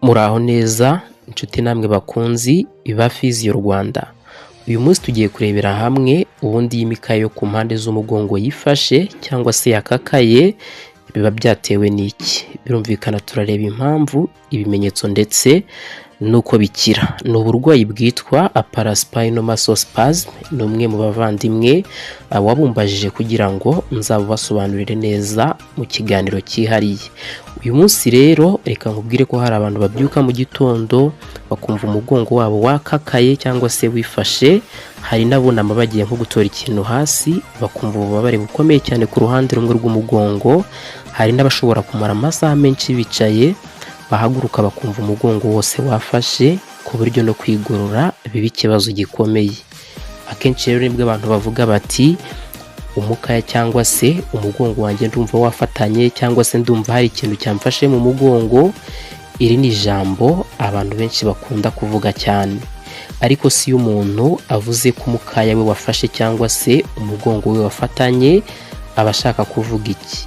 Muraho neza inshuti namwe bakunzi ba Physio Rwanda. Uyu munsi tugiye kurebera hamwe ubundi y'imikaya yo ku mpande z'umugongo yifashe cyangwa se yakakaye biba byatewe n'iki. Birumvikana turareba impamvu, ibimenyetso ndetse n'uko bikira. Ni uburwayi bwitwa paraspinal muscle spasm. Ni umwe mu bavandimwe wabumbajije kugira ngo nzabubasobanurire neza mu kiganiro cyihariye. Uyu munsi rero reka nkubwire ko hari abantu babyuka mu gitondo bakumva umugongo wabo wakakaye cyangwa se wifashe. Hari n'abunama bagiye nko gutora ikintu hasi bakumva ububabare bukomeye cyane ku ruhande rumwe rw'umugongo. Hari n'abashobora kumara amasaha menshi bicaye, bahaguruka bakumva umugongo wose wafashe ku buryo no kwigorora biba ikibazo gikomeye. Akenshi rero nibwo abantu bavuga bati: "Umukaya cyangwa se umugongo wanjye ndumva wafatanye, cyangwa se ndumva hari ikintu cyamfashe mu mugongo." Iri ni ijambo abantu benshi bakunda kuvuga cyane. Ariko si iyo umuntu avuze ko umukaya we wafashe cyangwa se umugongo we wafatanye, aba ashaka kuvuga iki?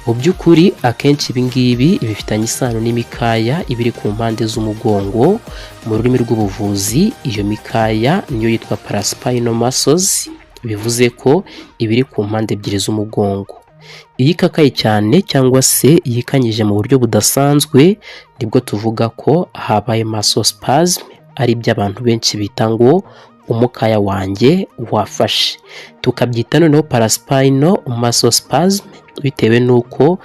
Mu by'ukuri akenshi ibi ngibi bifitanye isano n'imikaya iba iri ku mpande z'umugongo. Mu rurimi rw'ubuvuzi iyo mikaya niyo yitwa paraspinal muscles, bivuze ko iba iri ku mpande ebyiri z'umugongo. Iyo ikakaye cyane cyangwa se yikanyije mu buryo budasanzwe, nibwo tuvuga ko habaye muscle spasm, ari byo abantu benshi bita ngo "umukaya wanjye wafashe", tukabyita noneho paraspinal muscle spasm bitewe n'uko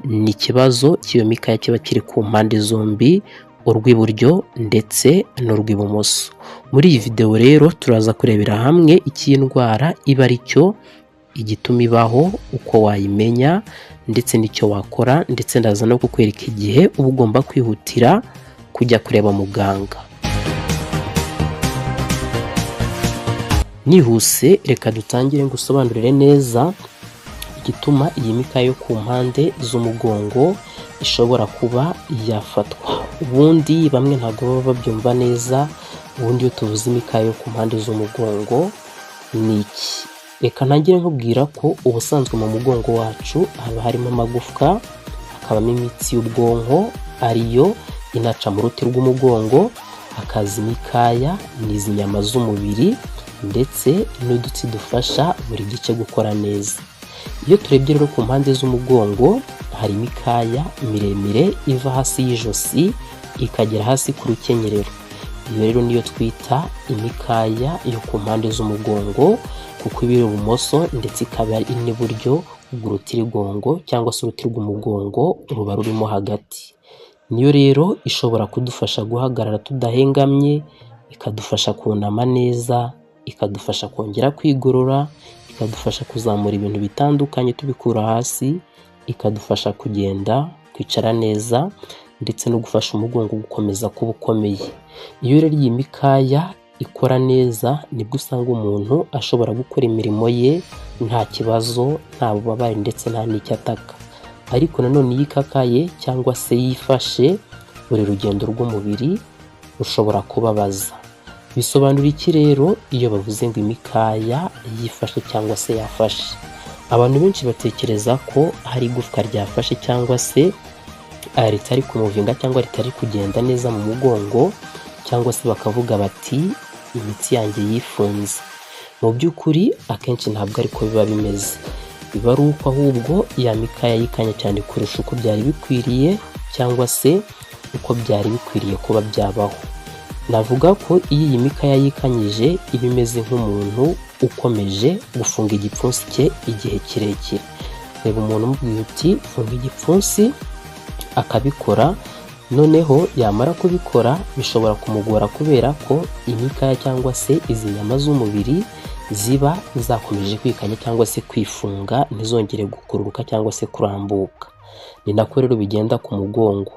ni ikibazo cy'iyo mikaya kiba kiri ku mpande zombi, urw'iburyo ndetse n'urw'ibumoso. Muri iyi videwo rero turaza kurebera hamwe icyo iyi ndwara iba ari cyo, igituma ibaho, uko wayimenya ndetse n'icyo wakora, ndetse ndaza no kukwereka igihe uba ugomba kwihutira kujya kureba muganga. Nihuse reka dutangire ngusobanurire neza igituma iyi mikaya yo ku mpande z'umugongo ishobora kuba yafatwa. Ubundi bamwe ntabwo baba babyumva neza. Ubundi iyo tuvuze imikaya yo ku mpande z'umugongo ni iki? Reka ntangire nkubwira ko ubusanzwe mu mugongo wacu haba harimo amagufwa, hakabamo imitsi y'ubwonko ariyo inaca mu ruti rw'umugongo, hakaza imikaya n'izi nyama z'umubiri ndetse n'udutsi dufasha buri gice gukora neza. Iyo turebye rero ku mpande z'umugongo, hari imikaya miremire iva hasi y'ijosi ikagera hasi ku rukenyerero. Iyo rero niyo twita imikaya yo ku mpande z'umugongo, kuko iba iri ibumoso ndetse ikaba iri n'iburyo. Ubwo urutirigongo cyangwa se uruti rw'umugongo ruba rurimo hagati. Niyo rero ishobora kudufasha guhagarara tudahengamye, ikadufasha kunama neza, ikadufasha kongera kwigorora, ikadufasha kuzamura ibintu bitandukanye tubikura hasi, ikadufasha kugenda, kwicara neza ndetse no gufasha umugongo gukomeza kuba ukomeye. Iyo rero iyi mikaya ikora neza, nibwo usanga umuntu ashobora gukora imirimo ye nta kibazo, nta bubabare ndetse nta n'icyo ataka. Ariko nanone iyo ikakaye cyangwa se yifashe, buri rugendo rw'umubiri rushobora kubabaza. Bisobanura iki rero iyo bavuze ngo imikaya yifashe cyangwa se yafashe? Abantu benshi batekereza ko hari igufwa ryafashe cyangwa se ritari kumuvinga cyangwa ritari kugenda neza mu mugongo, cyangwa se bakavuga bati: "Imitsi yanjye yifunze." Mu by'ukuri akenshi ntabwo ariko biba bimeze. Biba ari uko ahubwo ya mikaya yikanya cyane kurusha uko byari bikwiriye, cyangwa se uko byari bikwiriye kuba byabaho. Navuga ko iyo iyi mikaya yikanyije, iba imeze nk'umuntu ukomeje gufunga igipfunsi cye igihe kirekire. Reba umuntu umubwiye uti: "Funga igipfunsi", akabikora, noneho yamara kubikora bishobora kumugora kubera ko imikaya cyangwa se izi nyama z'umubiri ziba zakomeje kwikanya cyangwa se kwifunga, ntizongere gukururuka cyangwa se kurambuka. Ni nako rero bigenda ku mugongo.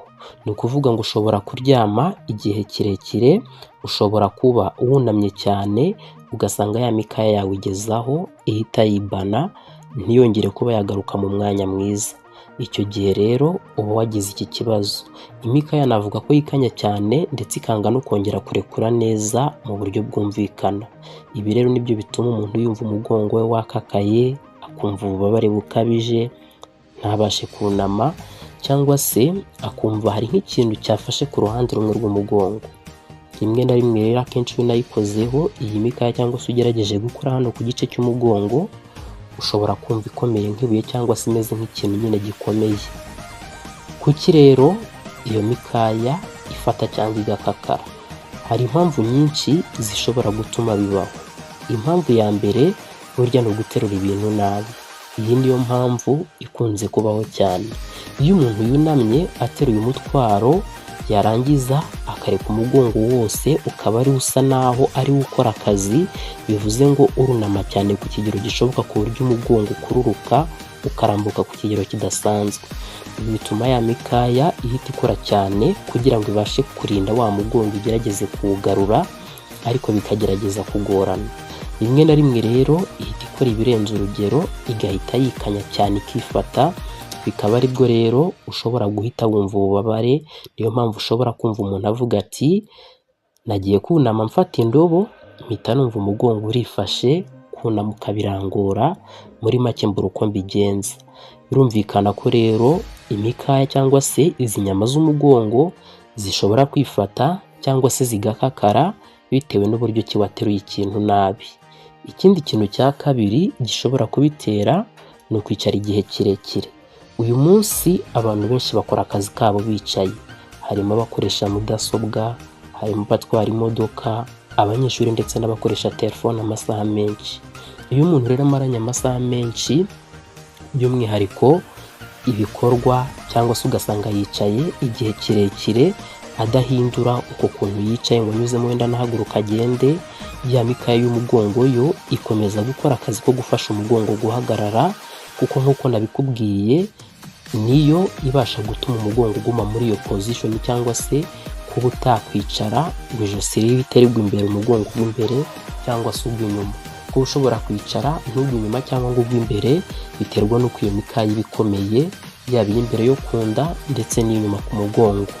Ni ukuvuga ngo ushobora kuryama igihe kirekire, ushobora kuba wunamye cyane, ugasanga ya mikaya yawe igezaho ihita yibana, ntiyongere kuba yagaruka mu mwanya mwiza. Icyo gihe rero uba wagize iki kibazo. Imikaya navuga ko yikanya cyane ndetse ikanga no kongera kurekura neza mu buryo bwumvikana. Ibi rero nibyo bituma umuntu yumva umugongo we wakakaye, akumva ububabare bukabije, ntabashe kunama cyangwa se akabasha kugororoka neza. Cyangwa se akumva hari nk'ikintu cyafashe ku ruhande rumwe rw'umugongo. Rimwe na rimwe rero, akenshi iyo unayikozeho iyi mikaya cyangwa se ugerageje gukora hano ku gice cy'umugongo, ushobora kumva ikomeye nk'ibuye cyangwa se imeze nk'ikintu nyine gikomeye. Kuki rero iyo mikaya ifata cyangwa igakakara? Hari impamvu nyinshi zishobora gutuma bibaho. Impamvu ya mbere burya ni uguterura ibintu nabi. Iyi niyo mpamvu ikunze kubaho cyane. Iyo umuntu yunamye ateruye umutwaro, yarangiza akareka umugongo wose ukaba ari usa naho ari wo ukora akazi, bivuze ngo urunama cyane ku kigero gishoboka ku buryo umugongo ukururuka ukarambuka ku kigero kidasanzwe. Ibi bituma ya mikaya ihita ikora cyane kugira ngo ibashe kurinda wa mugongo, igerageze kuwugarura, ariko bikagerageza kugorana. Rimwe na rimwe rero ihita ikora ibirenze urugero, igahita yikanya cyane, ikifata, bikaba aribwo rero ushobora guhita wumva ububabare. Niyo mpamvu ushobora kumva umuntu avuga ati: "Nagiye kunama mfata indobo, mpita numva umugongo urifashe, kunamuka birangora, muri make mbura uko mbigenza." Birumvikana ko rero imikaya cyangwa se izi nyama z'umugongo zishobora kwifata cyangwa se zigakakara bitewe n'uburyo ki wateruye ikintu nabi. Ikindi kintu cya kabiri gishobora kubitera ni ukwicara igihe kirekire. Uyu munsi abantu benshi bakora akazi kabo bicaye, harimo abakoresha mudasobwa, harimo abatwara imodoka, abanyeshuri ndetse n'abakoresha telefone amasaha menshi. Iyo umuntu rero amaranye amasaha menshi, by'umwihariko ibikorwa, cyangwa se ugasanga yicaye igihe kirekire adahindura uko kuntu yicaye ngo anyuzemo wenda anahaguruka agende, ya mikaya y'umugongo yo ikomeza gukora akazi ko gufasha umugongo guhagarara, kuko nk'uko nabikubwiye niyo ibasha gutuma umugongo uguma muri iyo position, cyangwa se kuba utakwicara ngo ijosi rihite rigwa imbere, umugongo ugwa imbere cyangwa se ugwa inyuma. Kuba ushobora kwicara ntugwe inyuma cyangwa ngo ugwe imbere biterwa n'uko iyo mikaya iba ikomeye, yaba iy'imbere yo ku nda ndetse n'inyuma ku mugongo.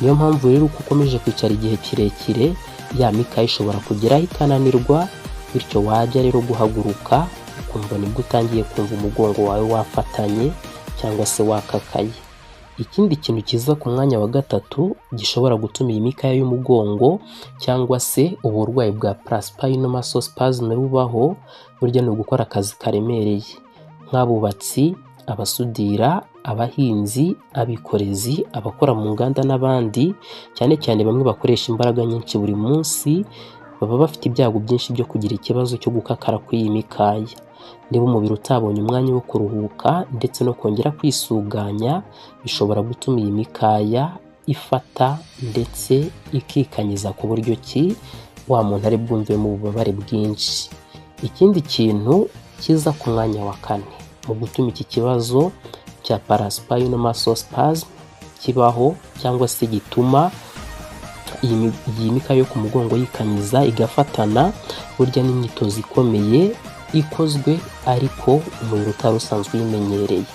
Niyo mpamvu rero uko ukomeje kwicara igihe kirekire, ya mikaya ishobora kugeraho ikananirwa, bityo wajya rero guhaguruka ukumva nibwo utangiye kumva umugongo wawe wafatanye cyangwa se wakakaye. Ikindi kintu kiza ku mwanya wa gatatu gishobora gutuma iyi mikaya y'umugongo cyangwa se uburwayi bwa paraspinal muscle spasm bubaho, burya ni ugukora akazi karemereye, nk'abubatsi, abasudira, abahinzi, abikorezi, abakora mu nganda n'abandi, cyane cyane bamwe bakoresha imbaraga nyinshi buri munsi, baba bafite ibyago byinshi byo kugira ikibazo cyo gukakara kw'iyi mikaya. Niba umubiri utabonye umwanya wo kuruhuka ndetse no kongera kwisuganya, bishobora gutuma iyi mikaya ifata ndetse ikikanyiza ku buryo ki wa muntu ari bwumvemo ububabare bwinshi. Ikindi kintu kiza ku mwanya wa kane mu gutuma iki kibazo cya paraspinal muscle spasm kibaho cyangwa se gituma iyi mikaya yo ku mugongo yikanyiza igafatana, burya n'imyitozo ikomeye ikozwe ariko umubiri utari usanzwe uyimenyereye.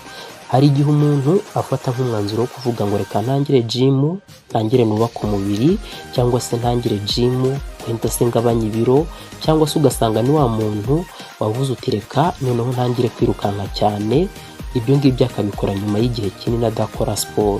Hari igihe umuntu afata nk'umwanzuro wo kuvuga ngo reka ntangire gym, ntangire nubake umubiri, cyangwa se ntangire gym wenda se ngabanye ibiro, cyangwa se ugasanga ni wa muntu wavuze uti reka noneho ntangire kwirukanka cyane. Ibyo ngibyo akabikora nyuma y'igihe kinini adakora siporo.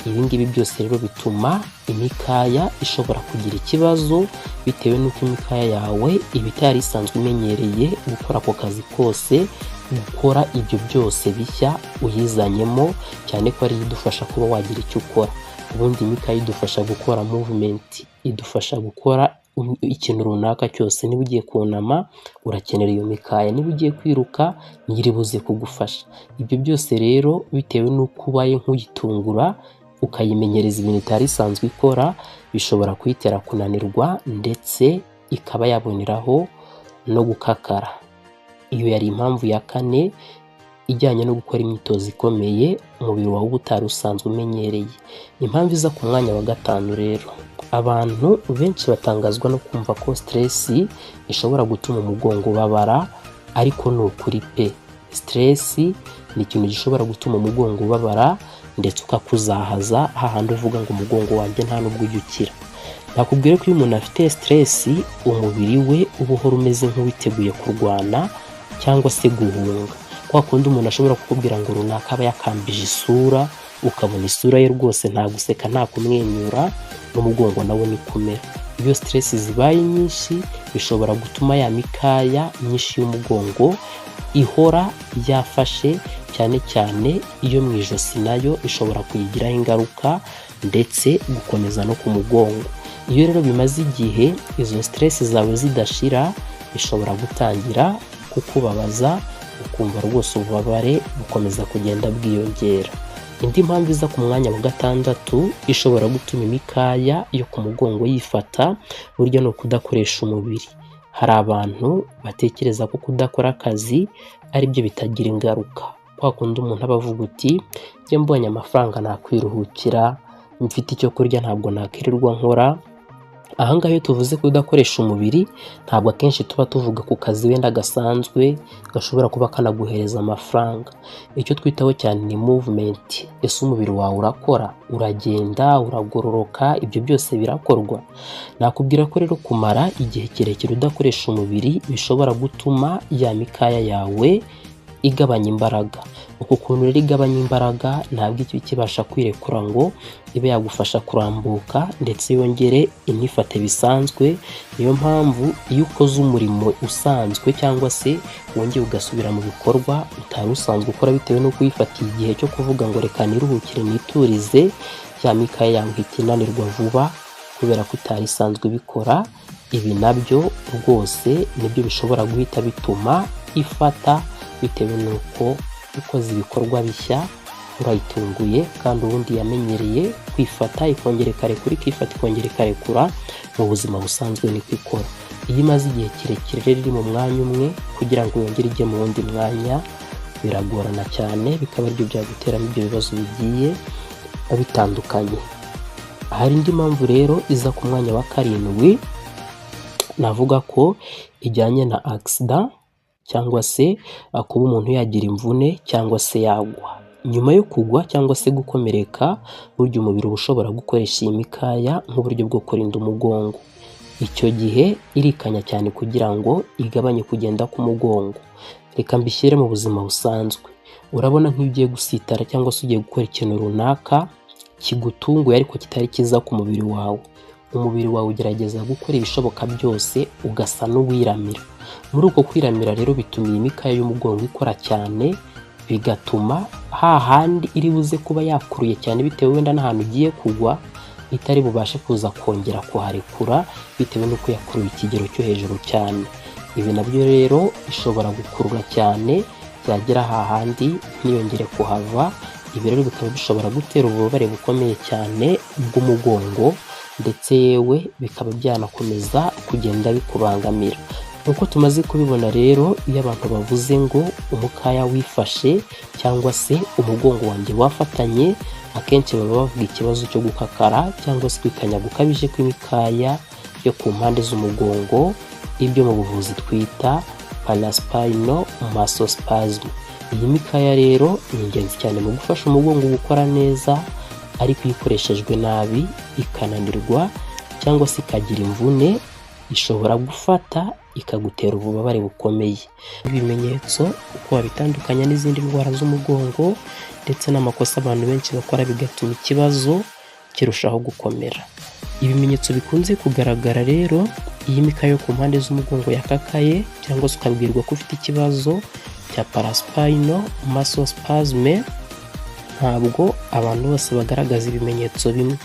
Ibi ngibi byose rero bituma imikaya ishobora kugira ikibazo, bitewe n'uko imikaya yawe iba itari isanzwe imenyereye gukora ako kazi kose, gukora ibyo byose bishya uyizanyemo, cyane ko ariyo idufasha kuba wagira icyo ukora. Ubundi imikaya idufasha gukora movement, idufasha gukora ikintu runaka cyose. Niba ugiye kunama urakenera iyo mikaya, niba ugiye kwiruka niyo iri buze kugufasha. Ibyo byose rero bitewe n'uko ubaye nk'uyitungura ukayimenyereza ibintu itari isanzwe ikora, bishobora kuyitera kunanirwa ndetse ikaba yaboneraho no gukakara. Iyo yari impamvu ya kane ijyanye no gukora imyitozo ikomeye umubiri wawe uba utari usanzwe umenyereye. Impamvu iza ku mwanya wa gatanu rero, abantu benshi batangazwa no kumva ko stress ishobora gutuma umugongo ubabara, ariko ni ukuri pe. Stress ni ikintu gishobora gutuma umugongo ubabara ndetse ukakuzahaza, hahandi uvuga ngo umugongo wanjye nta nubwo ujya ukira. Nakubwira ko iyo umuntu afite stress, umubiri we uba uhora umeze nk'uwiteguye kurwana cyangwa se guhunga. Kwa kundi umuntu ashobora kukubwira ngo runaka aba yakambije isura. ukabona isura ye rwose nta guseka, nta kumwenyura, n'umugongo nawo ni kumera. Iyo stress zibaye nyinshi bishobora gutuma ya mikaya myinshi y'umugongo ihora yafashe, cyane cyane iyo mu ijosi nayo ishobora kuyigiraho ingaruka ndetse gukomeza no ku mugongo. Iyo rero bimaze igihe izo stress zawe zidashira, bishobora gutangira kukubabaza, ukumva rwose ububabare bukomeza kugenda bwiyongera. Indi mpamvu iza ku mwanya wa gatandatu ishobora gutuma imikaya yo ku mugongo yifata, burya ni ukudakoresha umubiri. Hari abantu batekereza ko kudakora akazi ari byo bitagira ingaruka. Kwa kundi umuntu aba avuga uti: "Njye mbonye amafaranga nakwiruhukira, mfite icyo kurya ntabwo nakirirwa nkora." Aha ngaha iyo tuvuze kudakoresha umubiri, ntabwo akenshi tuba tuvuga ku kazi wenda gasanzwe gashobora kuba kanaguhereza amafaranga. Icyo twitaho cyane ni movement. Ese umubiri wawe urakora, uragenda, uragororoka, ibyo byose birakorwa? Nakubwira ko rero kumara igihe kirekire udakoresha umubiri bishobora gutuma ya mikaya yawe igabanya imbaraga. Uku kuntu rero igabanya imbaraga, ntabwo iba ikibasha kwirekura ngo ibe yagufasha kurambuka ndetse yongere inifate bisanzwe. Niyo mpamvu iyo ukoze umurimo usanzwe cyangwa se wongeye ugasubira mu bikorwa utari usanzwe ukora bitewe n'uko uyifatiye igihe cyo kuvuga ngo reka niruhukire niturize, ya mikaya yawe ihita inanirwa vuba kubera ko itari isanzwe ibikora. Ibi nabyo rwose nibyo bishobora guhita bituma ifata, bitewe n'uko ukoze ibikorwa bishya urayitunguye, kandi ubundi yamenyereye kwifata ikongera ikarekura, ikifata ikongera ikarekura. Mu buzima busanzwe niko ikora. Iyo imaze igihe kirekire rero iri mu mwanya umwe, kugira ngo yongere ijye mu wundi mwanya biragorana cyane, bikaba aribyo byaguteramo ibyo bibazo bigiye bitandukanye. Hari indi mpamvu rero iza ku mwanya wa karindwi, navuga ko ijyanye na accident cyangwa se kuba umuntu yagira imvune cyangwa se yagwa. Nyuma yo kugwa cyangwa se gukomereka, burya umubiri uba ushobora gukoresha iyi mikaya nk'uburyo bwo kurinda umugongo. Icyo gihe irikanya cyane kugira ngo igabanye kugenda k'umugongo. Reka mbishyire mu buzima busanzwe. Urabona nk'iyo ugiye gusitara cyangwa se ugiye gukora ikintu runaka kigutunguye ariko kitari cyiza ku mubiri wawe, umubiri wawe ugerageza gukora ibishoboka byose ugasa n'uwiramira. Muri uko kwiramira rero bituma iyi mikaya y'umugongo ikora cyane, bigatuma hahandi iri buze kuba yakuruye cyane bitewe wenda n'ahantu ugiye kugwa, itari bubashe kuza kongera kuharekura bitewe n'uko yakuruye ikigero cyo hejuru cyane. Ibi nabyo rero ishobora gukurura cyane, byagera hahandi ntiyongere kuhava. Ibi rero bikaba bishobora gutera ububabare bukomeye cyane bw'umugongo, ndetse yewe bikaba byanakomeza kugenda bikubangamira. Nk'uko tumaze kubibona rero, iyo abantu bavuze ngo umukaya wifashe cyangwa se umugongo wanjye wafatanye, akenshi baba bavuga ikibazo cyo gukakara cyangwa se kwikanya gukabije kw'imikaya yo ku mpande z'umugongo, ibyo mu buvuzi twita paraspinal muscle spasm. Iyi mikaya rero ni ingenzi cyane mu gufasha umugongo gukora neza, ariko iyo ikoreshejwe nabi ikananirwa cyangwa se ikagira imvune, ishobora gufata ikagutera ububabare bukomeye. Ibimenyetso, uko wabitandukanya n'izindi ndwara z'umugongo, ndetse n'amakosa abantu benshi bakora bigatuma ikibazo kirushaho gukomera. Ibimenyetso bikunze kugaragara rero iyo imikaya yo ku mpande z'umugongo yakakaye cyangwa se ukabwirwa ko ufite ikibazo cya paraspinal muscle spasm, ntabwo abantu bose bagaragaza ibimenyetso bimwe,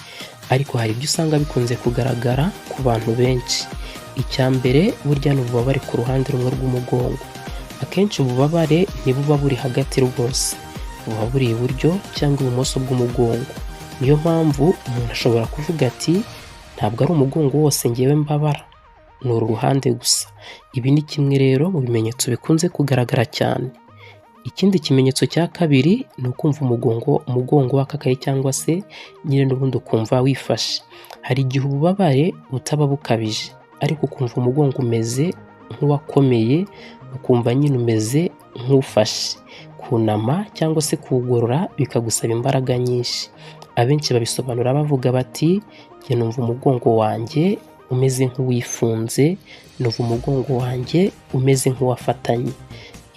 ariko hari ibyo usanga bikunze kugaragara ku bantu benshi. Icya mbere burya ni ububabare ku ruhande rumwe rw'umugongo. Akenshi ububabare ntibuba buri hagati rwose, buba buri iburyo cyangwa ibumoso bw'umugongo. Niyo mpamvu umuntu ashobora kuvuga ati: "Ntabwo ari umugongo wose ngewe mbabara, ni uru ruhande gusa." Ibi ni kimwe rero mu bimenyetso bikunze kugaragara cyane. Ikindi kimenyetso cya kabiri ni ukumva umugongo wakakaye cyangwa se nyine n'ubundi ukumva wifashe. Hari igihe ububabare butaba bukabije, ariko ukumva umugongo umeze nk'uwakomeye, ukumva nyine umeze nk'ufashe. Kunama cyangwa se kuwugorora bikagusaba imbaraga nyinshi. Abenshi babisobanura bavuga bati: "Njye numva umugongo wanjye umeze nk'uwifunze, numva umugongo wanjye umeze nk'uwafatanye."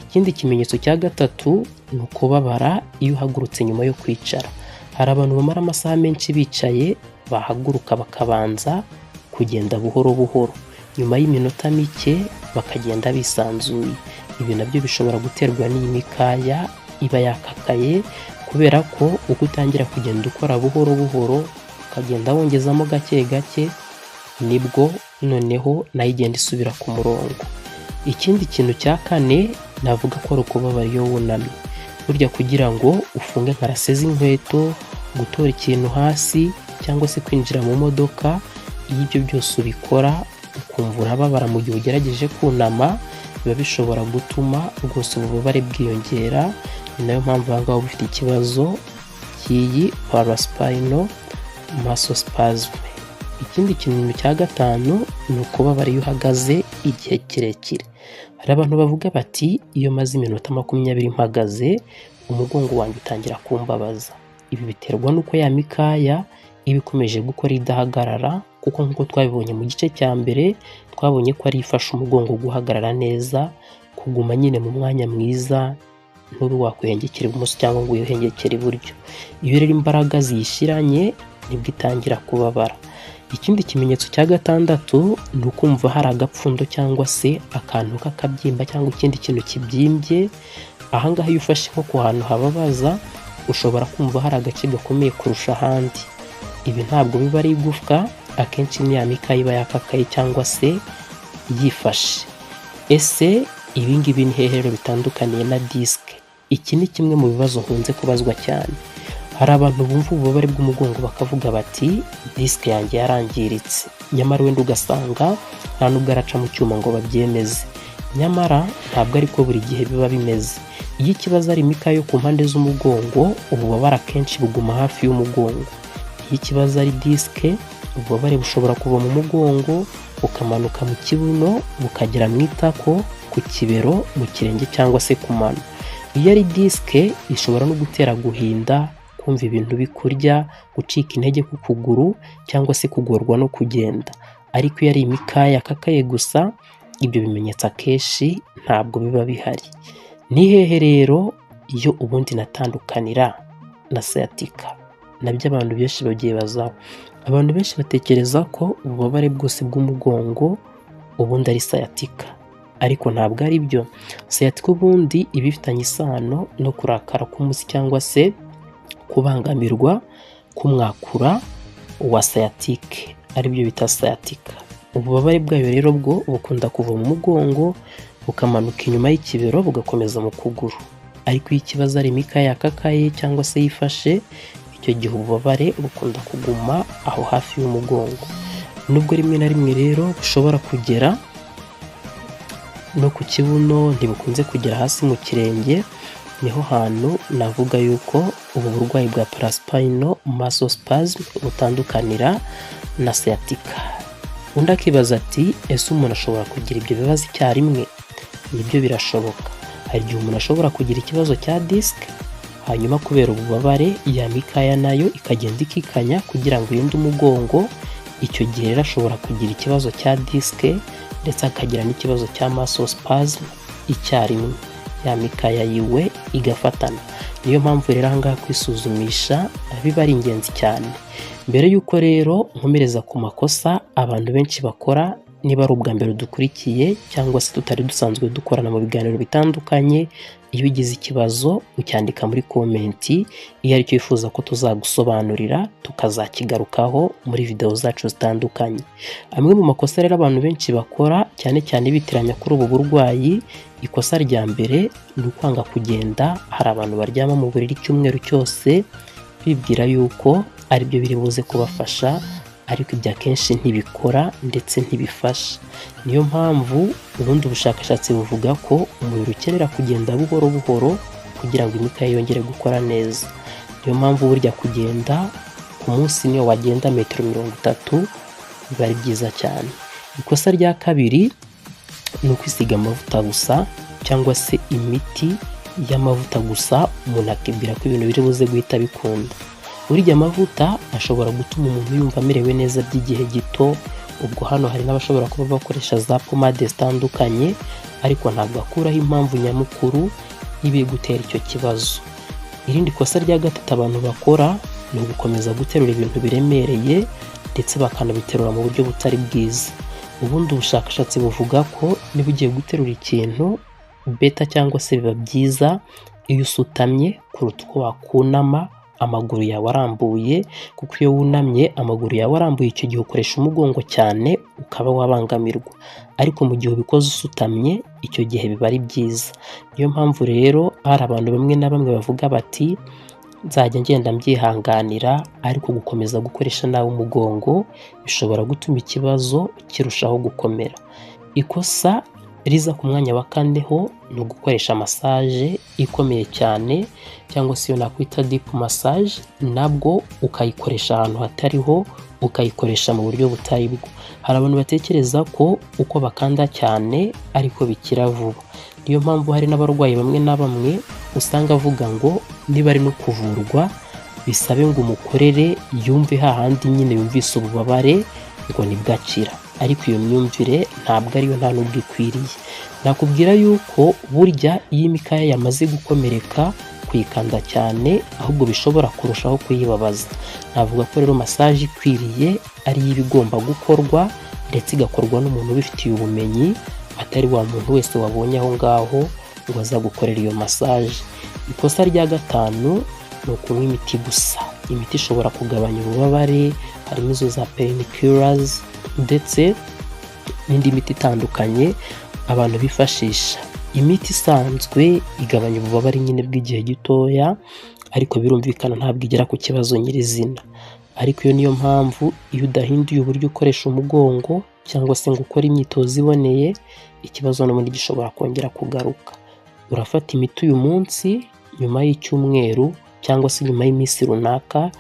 Ikindi kimenyetso cya gatatu ni ukubabara iyo uhagurutse nyuma yo kwicara. Hari abantu usanga bahaguruka Hari abantu bamara amasaha menshi bicaye, bahaguruka bakabanza kugenda buhoro buhoro, nyuma y'iminota mike bakagenda bisanzuye. Ibi nabyo bishobora guterwa n'iyi mikaya iba yakakaye, kubera ko uko utangira kugenda ukora buhoro buhoro, ukagenda wongezamo gake gake, nibwo noneho nayo igenda isubira ku murongo. Ikindi kintu cya kane navuga ko ari ukubabara iyo wunamye. Burya kugira ngo ufunge nka lacets z'inkweto, gutora ikintu hasi cyangwa se kwinjira mu modoka, iyo ibyo byose ubikora ukumva urababara mu gihe ugerageje kunama, biba bishobora gutuma rwose ububabare bwiyongera. Ni nayo mpamvu aha ngaha uba ufite ikibazo cy'iyi paraspinal muscle spasm. Ikindi kintu cya gatanu ni ukubabara iyo uhagaze igihe kirekire. Hari abantu bavuga bati: "Iyo maze iminota 20 mpagaze, umugongo wanjye utangira kumbabaza." Ibi biterwa n'uko ya mikaya iba ikomeje gukora idahagarara, kuko nk'uko twabibonye mu gice cya mbere, twabonye ko ari ifasha umugongo guhagarara neza, kuguma nyine mu mwanya mwiza, ntube wakwihengekera ibumoso cyangwa ngo wihengekere iburyo. Iyo rero imbaraga ziyishyiranye, nibwo itangira kubabara. Ikindi kimenyetso cya gatandatu ni ukumva hari agapfundo cyangwa se akantu k'akabyimba cyangwa ikindi kintu kibyimbye. Ahangaha iyo ufashe nko ku hantu hababaza, ushobora kumva hari agace gakomeye kurusha ahandi. Ibi ntabwo biba ari igufwa, akenshi ni ya mikaya iba yakakaye cyangwa se yifashe. Ese ibi ngibi ni hehe rero bitandukaniye na disike? Iki ni kimwe mu bibazo nkunze kubazwa cyane. Hari abantu bumva ububabare bw'umugongo bakavuga bati: "Disike yanjye yarangiritse", nyamara wenda ugasanga nta nubwo araca mu cyuma ngo babyemeze. Nyamara ntabwo ariko buri gihe biba bimeze. Iyo ikibazo ari imikaya yo ku mpande z'umugongo, ububabare akenshi buguma hafi y'umugongo. Iyo ikibazo ari disike, ububabare bushobora kuva mu mugongo, bukamanuka mu kibuno, bukagera mu itako, ku kibero, mu kirenge cyangwa se ku mano. Iyo ari disike, ishobora no gutera guhinda, kumva ibintu bikurya, gucika intege ku kuguru cyangwa se kugorwa no kugenda. Ariko iyo ari imikaya yakakaye gusa, ibyo bimenyetso akenshi ntabwo biba bihari. Ni hehe rero iyo ubundi natandukanira na sciatica? Nabyo abantu benshi babyibazaho. Abantu benshi batekereza ko ububabare bwose bw'umugongo ubundi ari sciatica, ariko ntabwo ari byo. Sciatica ubundi iba ifitanye isano no kurakara k'umutsi cyangwa se kubangamirwa k'umwakura wa sciatique, aribyo bita sciatica. Ububabare bwayo rero bwo bukunda kuva mu mugongo, bukamanuka inyuma y'ikibero, bugakomeza mu kuguru. Ariko iyo ikibazo ari imikaya yakakaye cyangwa se yifashe, icyo gihe ububabare bukunda kuguma aho hafi y'umugongo, nubwo rimwe na rimwe rero bushobora kugera no ku kibuno, ntibukunze kugera hasi mu kirenge. Niho hantu navuga yuko ubu burwayi bwa paraspinal muscle spasm butandukanira na sciatica. Undi akibaza ati: "Ese umuntu ashobora kugira ibyo bibazo icyarimwe?" Nibyo, birashoboka. Hari igihe umuntu ashobora kugira ikibazo cya disike, hanyuma kubera ububabare ya mikaya nayo ikagenda ikikanya kugira ngo irinde umugongo. Icyo gihe rero ashobora kugira ikibazo cya disike ndetse akagira n'ikibazo cya muscle spasm icyarimwe, ya mikaya yiwe igafatana. Niyo mpamvu rero ahangaha kwisuzumisha biba ari ingenzi cyane. Mbere y'uko rero nkomereza ku makosa abantu benshi bakora, niba ari ubwa mbere dukurikiye cyangwa se tutari dusanzwe dukorana mu biganiro bitandukanye, iyo ugize ikibazo ucyandika muri comment, iyo aricyo wifuza ko tuzagusobanurira, tukazakigarukaho muri videwo zacu zitandukanye. Amwe mu makosa rero abantu benshi bakora, cyane cyane bitiranya kuri ubu burwayi: ikosa rya mbere ni ukwanga kugenda. Hari abantu baryama mu buriri icyumweru cyose bibwira yuko aribyo biri buze kubafasha, ariko ibyo akenshi ntibikora ndetse ntibifasha. Niyo mpamvu ubundi ubushakashatsi buvuga ko umubiri ukenera kugenda buhoro buhoro kugira ngo imikaya yongere gukora neza. Niyo mpamvu burya kugenda ku munsi, niyo wagenda metero 30, biba ari byiza cyane. Ikosa rya kabiri ni ukwisiga amavuta gusa cyangwa se imiti y'amavuta gusa, umuntu akibwira ko ibintu biri buze guhita bikunda. Burya amavuta ashobora gutuma umuntu yumva amerewe neza by'igihe gito. Ubwo hano hari n'abashobora kuba bakoresha za pomade zitandukanye, ariko ntabwo akuraho impamvu nyamukuru y'ibiri gutera icyo kibazo. Irindi kosa rya gatatu abantu bakora ni ugukomeza guterura ibintu biremereye ndetse bakanabiterura mu buryo butari bwiza. Ubundi ubushakashatsi buvuga ko niba ugiye guterura ikintu, better cyangwa se biba byiza iyo usutamye kuruta uko wakunama amaguru yawe arambuye, kuko iyo wunamye amaguru yawe arambuye, icyo gihe ukoresha umugongo cyane ukaba wabangamirwa. Ariko mu gihe ubikoze usutamye, icyo gihe biba ari byiza. Niyo mpamvu rero hari abantu bamwe na bamwe bavuga bati: "Nzajya ngenda mbyihanganira", ariko gukomeza gukoresha nabi umugongo bishobora gutuma ikibazo kirushaho gukomera. Ikosa riza ku mwanya wa kane ho ni ugukoresha massage ikomeye cyane, cyangwa se iyo nakwita deep massage, nabwo ukayikoresha ahantu hatariho, ukayikoresha mu buryo butari bwo. Hari abantu batekereza ko uko bakanda cyane ariko bikira vuba. Niyo mpamvu hari n'abarwayi bamwe na bamwe usanga avuga ngo niba ari no kuvurwa, bisabe ngo umukorere yumve hahandi nyine yumvise ububabare ngo nibwo akira. Ariko iyo myumvire ntabwo ariyo, nta n'ubwo ikwiriye. Nakubwira yuko burya iyo imikaya yamaze gukomereka, kuyikanda cyane ahubwo bishobora kurushaho kuyibabaza. Navuga ko rero massage ikwiriye ariyo iba igomba gukorwa, ndetse igakorwa n'umuntu ubifitiye ubumenyi, atari wa muntu wese wabonye aho ngaho ngo aza gukorera iyo massage. Ikosa rya gatanu ni ukunywa imiti gusa. Imiti ishobora kugabanya ububabare, harimo izo za painkillers ndetse n'indi miti itandukanye abantu bifashisha. Imiti isanzwe igabanya ububabare nyine bw'igihe gitoya, ariko birumvikana ntabwo igera ku kibazo nyirizina. Ariko iyo niyo mpamvu iyo udahinduye uburyo ukoresha umugongo cyangwa se ngo ukore imyitozo iboneye, ikibazo n'ubundi gishobora kongera kugaruka. Urafata imiti uyu munsi, nyuma y'icyumweru cyangwa se nyuma y'iminsi runaka,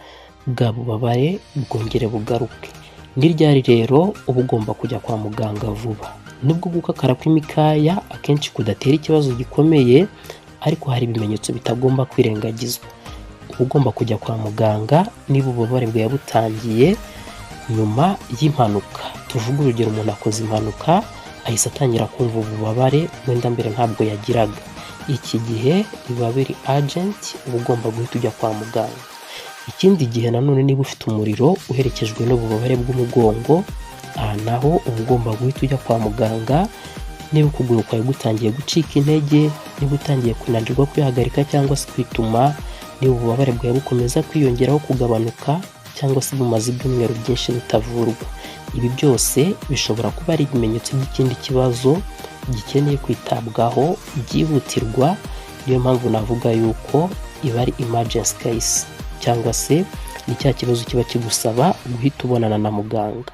bwa bubabare bwongere bugaruke. Ni ryari rero uba ugomba kujya kwa muganga vuba? Nubwo gukakara kw'imikaya akenshi kudatera ikibazo gikomeye, ariko hari ibimenyetso bitagomba kwirengagizwa. Uba ugomba kujya kwa muganga niba ububabare bwawe butangiye nyuma y'impanuka. Tuvuge urugero, umuntu akoze impanuka ahise atangira kumva ububabare, wenda mbere ntabwo yagiraga. Iki gihe biba biri urgent, uba ugomba guhita ujya kwa muganga. Ikindi gihe nanone, niba ufite umuriro uherekejwe n'ububabare bw'umugongo, aha naho uba ugomba guhita ujya kwa muganga. Niba ukuguru kwawe gutangiye gucika intege, niba utangiye kunanirwa kwihagarika cyangwa se kwituma, niba ububabare bwawe bukomeza kwiyongeraho kugabanuka, cyangwa se bumaze ibyumweru byinshi butavurwa, ibi byose bishobora kuba ari ibimenyetso by'ikindi kibazo gikeneye kwitabwaho byihutirwa. Niyo mpamvu navuga yuko iba ari emergency case, cyangwa se ni cya kibazo kiba kigusaba guhita ubonana na muganga.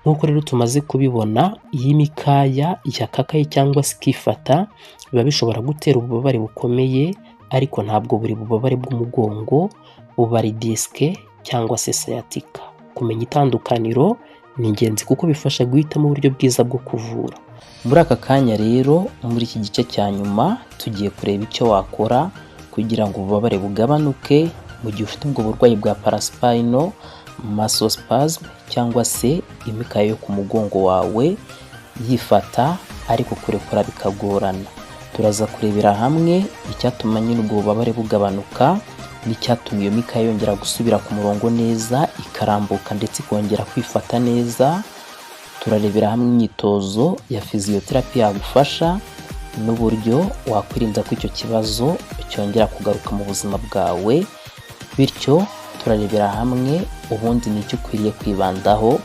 Nk'uko rero tumaze kubibona, iyo imikaya yakakaye cyangwa se ikifata, biba bishobora gutera ububabare bukomeye, ariko ntabwo buri bubabare bw'umugongo buba ari disque cyangwa se sciatica. Kumenya itandukaniro ni ingenzi kuko bifasha guhitamo uburyo bwiza bwo kuvura. Muri aka kanya rero, muri iki gice cya nyuma, tugiye kureba icyo wakora kugira ngo ububabare bugabanuke mu gihe ufite ubwo burwayi bwa paraspinal muscle spasm, cyangwa se imikaya yo ku mugongo wawe yifata ariko kurekura bikagorana. Turaza kurebera hamwe icyatuma nyine ubwo bubabare bugabanuka n'icyatuma iyo mikaya yongera gusubira ku murongo neza, ikarambuka ndetse ikongera kwifata neza. Turarebera hamwe imyitozo ya physiotherapy yagufasha n'uburyo wakwirinda ko icyo kibazo cyongera kugaruka mu buzima bwawe. Bityo turarebera hamwe ubundi ni icyo ukwiriye kwibandaho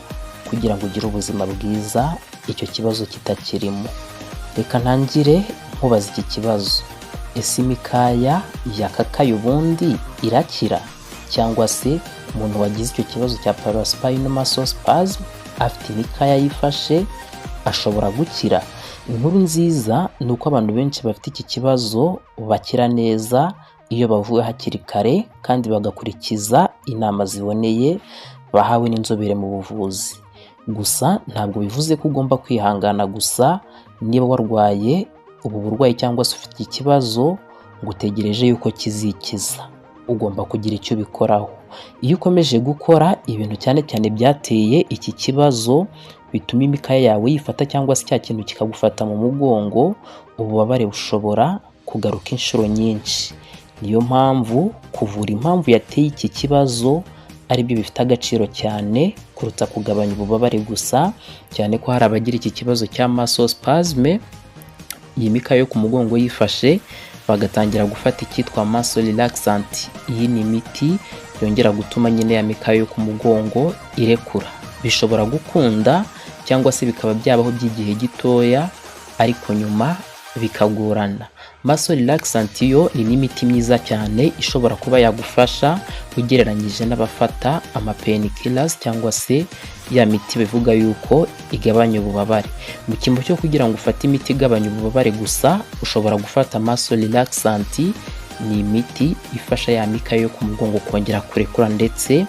kugira ngo ugire ubuzima bwiza icyo kibazo kitakirimo. Reka ntangire nkubaza iki kibazo: ese imikaya yakakaye ubundi irakira? Cyangwa se umuntu wagize icyo kibazo cya paraspinal muscle spasm afite imikaya yifashe ashobora gukira? Inkuru nziza ni uko abantu benshi bafite iki kibazo bakira neza iyo bavuwe hakiri kare kandi bagakurikiza inama ziboneye bahawe n'inzobere mu buvuzi. Gusa ntabwo bivuze ko ugomba kwihangana gusa niba warwaye ubu burwayi cyangwa se ufite ikibazo ngo utegereje yuko kizikiza. Ugomba kugira icyo ubikoraho. Iyo ukomeje gukora ibintu cyane cyane byateye iki kibazo bituma imikaya yawe yifata cyangwa se cya kintu kikagufata mu mugongo, ububabare bushobora kugaruka inshuro nyinshi. Niyo mpamvu kuvura impamvu yateye iki kibazo aribyo bifite agaciro cyane kuruta kugabanya ububabare gusa, cyane ko hari abagira iki kibazo cya muscle spasm, iyi mikaya yo ku mugongo yifashe, bagatangira gufata icyitwa muscle relaxant. Iyi ni imiti yongera gutuma nyine ya mikaya yo ku mugongo irekura. Bishobora gukunda cyangwa se bikaba byabaho by'igihe gitoya, ariko nyuma bikagorana. Muscle relaxant yo ni n'imiti myiza cyane ishobora kuba yagufasha ugereranyije n'abafata ama painkillers cyangwa se ya miti bivuga yuko igabanya ububabare. Mu cyimbo cyo kugira ngo ufate imiti igabanya ububabare gusa, ushobora gufata muscle relaxant. Ni imiti ifasha ya mikaya yo ku mugongo kongera kurekura ndetse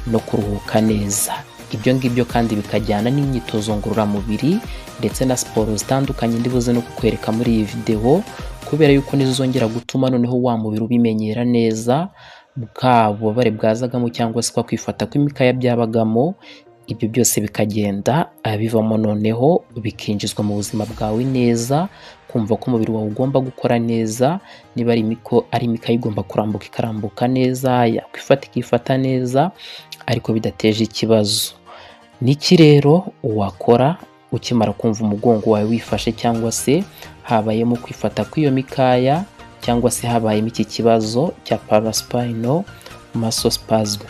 no kuruhuka neza. Ibyo ngibyo kandi bikajyana n'imyitozo ngororamubiri ndetse na siporo zitandukanye ndibuze no kukwereka muri iyi videwo, kubera yuko nizo zongera gutuma noneho wa mubiri ubimenyera neza, bwa bubabare bwazagamo cyangwa se kwa kwifata kw'imikaya byabagamo, ibyo byose bikagenda bivamo, noneho bikinjizwa mu buzima bwawe neza, kumva ko umubiri wawe ugomba gukora neza. Niba ari imiko, ari imikaya igomba kurambuka, ikarambuka neza, yakwifata ikifata neza, ariko bidateje ikibazo. Niki rero wakora ukimara kumva umugongo wawe wifashe, cyangwa se habayemo kwifata kw'iyo mikaya, cyangwa se habayemo iki kibazo cya paraspinal muscle spasm?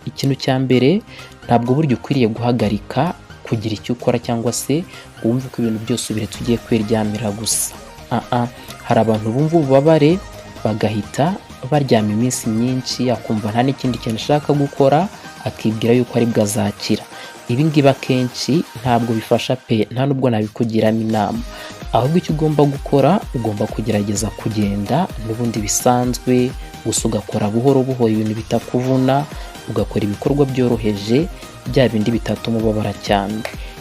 Ikintu cya mbere, ntabwo burya ukwiriye guhagarika kugira icyo ukora cyangwa se wumve ko ibintu byose ubiretse ugiye kwiryamira gusa. Aa, hari abantu bumva ububabare bagahita baryama iminsi myinshi, akumva nta n'ikindi kintu ashaka gukora, akibwira yuko aribwo azakira. Ibi ngibi akenshi ntabwo bifasha pe, nta nubwo nabikugiramo inama. Ahubwo icyo ugomba gukora, ugomba kugerageza kugenda n'ubundi bisanzwe, gusa ugakora buhoro buhoro ibintu bitakuvuna, ugakora ibikorwa byoroheje, bya bindi bitatuma ubabara cyane.